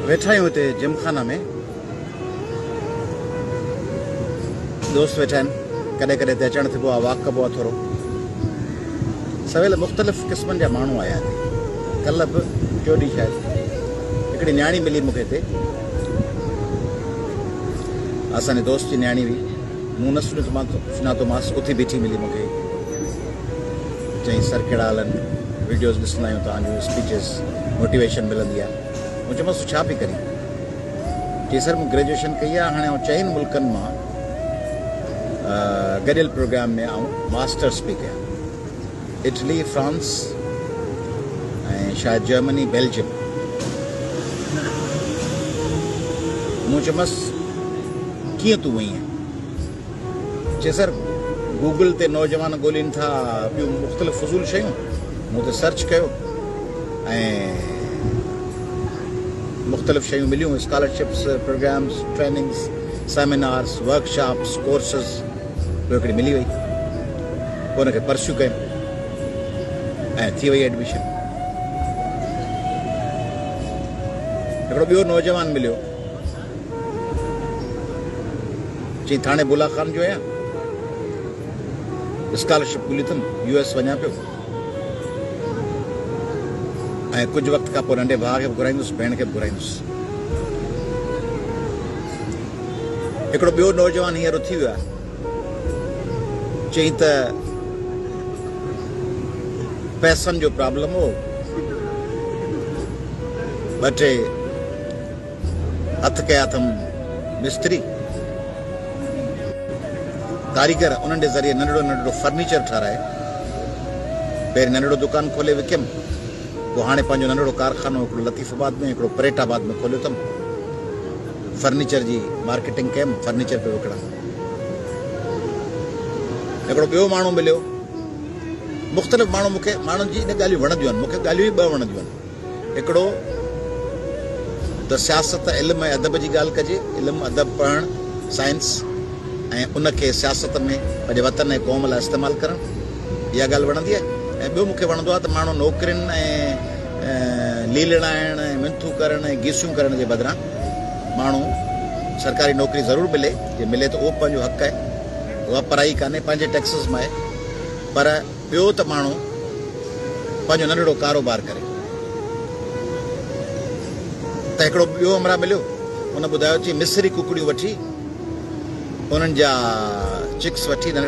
ويٺا آهيون هتي جم خانه ۾، دوست ويٺا آهن، ڪڏهن ڪڏهن هتي اچڻ ٿيبو آهي، واڪ ڪبو آهي ٿورو. سويل مختلف قسمن جا ماڻهو آيا هتي، ڪلهه به ٽيون ڏينهن شايد هڪڙي نياڻي ملي مون کي هتي، اسان جي دوست جي نياڻي هئي، مون نه سڃاتومانس، اٿي بيٺي ملي مون کي. چيائين سر ڪهڙا حال آهن، وڊيوز ڏسندا آهيون توهان جون اسپيچز، موٽيويشن ملندي آهي. مون چيومانس تون ڇا پئي ڪرين؟ چيائين سر مون گريجوئيشن ڪئي آهي، هاڻي آئون چئن ملڪن مان گڏيل پروگرام ۾ آئون ماسٽرس پئي ڪيان، اٽلي، فرانس ۽ شايد جرمني، بيلجيم. مون چيومانس ڪيئن تون وئين؟ چي سر گوگل تي نوجوان ڳولين ٿا ٻيون مختلف فضول شيون، مون تي سرچ ڪيو ۽ مختلف شيون مليون، scholarships, programmes, trainings, seminars, workshops, courses, پوء هڪڙي ملي وئي، پوء ان کي پرسيو ڪيم ۽ ٿي وئي ايڊميشن. هڪڙو ٻيو نوجوان مليو. چي ٿاڻي بولا خان جو آهيان، اسڪالرشپ ملي اٿم، يو ايس وڃان پيو ۽ ڪجهه وقت کان پوء ننڍي ڀاء کي به گهرائيندس، ڀيڻ کي به گهرائيندس. هڪڙو ٻيو نوجوان هينئر اٿي ويو آهي، چيائين ته پئسن جو پرابلم هو، ٻه ٽي هٿ ڪيا اٿم مستري، ڪاريگر، انهن جي ذريعي ننڍڙو ننڍڙو فرنيچر ٺهرائي پهرين ننڍڙو دڪان کولي وڪيم، پوء هاڻي پنهنجو ننڍڙو ڪارخانو هڪڙو لطيف آباد ۾ هڪڙو پريٽ آباد ۾ کوليو اٿم، فرنيچر جي مارڪيٽنگ ڪيم، فرنيچر پيو وڪڻان. هڪڙو ٻيو ماڻهو مليو، مختلف ماڻهو مون کي ماڻهن جي ان ڳالهيون وڻنديون آهن، مون کي ڳالهيون ئي ٻه وڻنديون آهن. هڪڙو ته سياست علم ۽ ادب جي ڳالهه ڪجي، علم ادب پڙهڻ، سائنس ۽ ان کي سياست ۾ پنهنجي وطن ۽ قوم لاء استعمال ڪرڻ، اها ڳالهه وڻندي آهي ۽ ٻيو مون کي وڻندو آهي ته ماڻهو نوڪرين ۽ ليلڙائڻ ۽ منٿون ڪرڻ ۽ گيسيون ڪرڻ جي بدران ماڻهو سرڪاري نوڪري ضرور ملي، جي ملي ته اهو به پنهنجو حق آهي، اها پرائي ڪانهي، پنهنجي ٽيڪسز مان آهي، پر ٻيو ته ماڻهو پنهنجو ننڍڙو ڪاروبار ڪري. ته هڪڙو ٻيو همراهه مليو، ان ٻڌايو چي مصري ڪڪڙيون وٺي انهن جا چڪس وٺي ننڍڙا.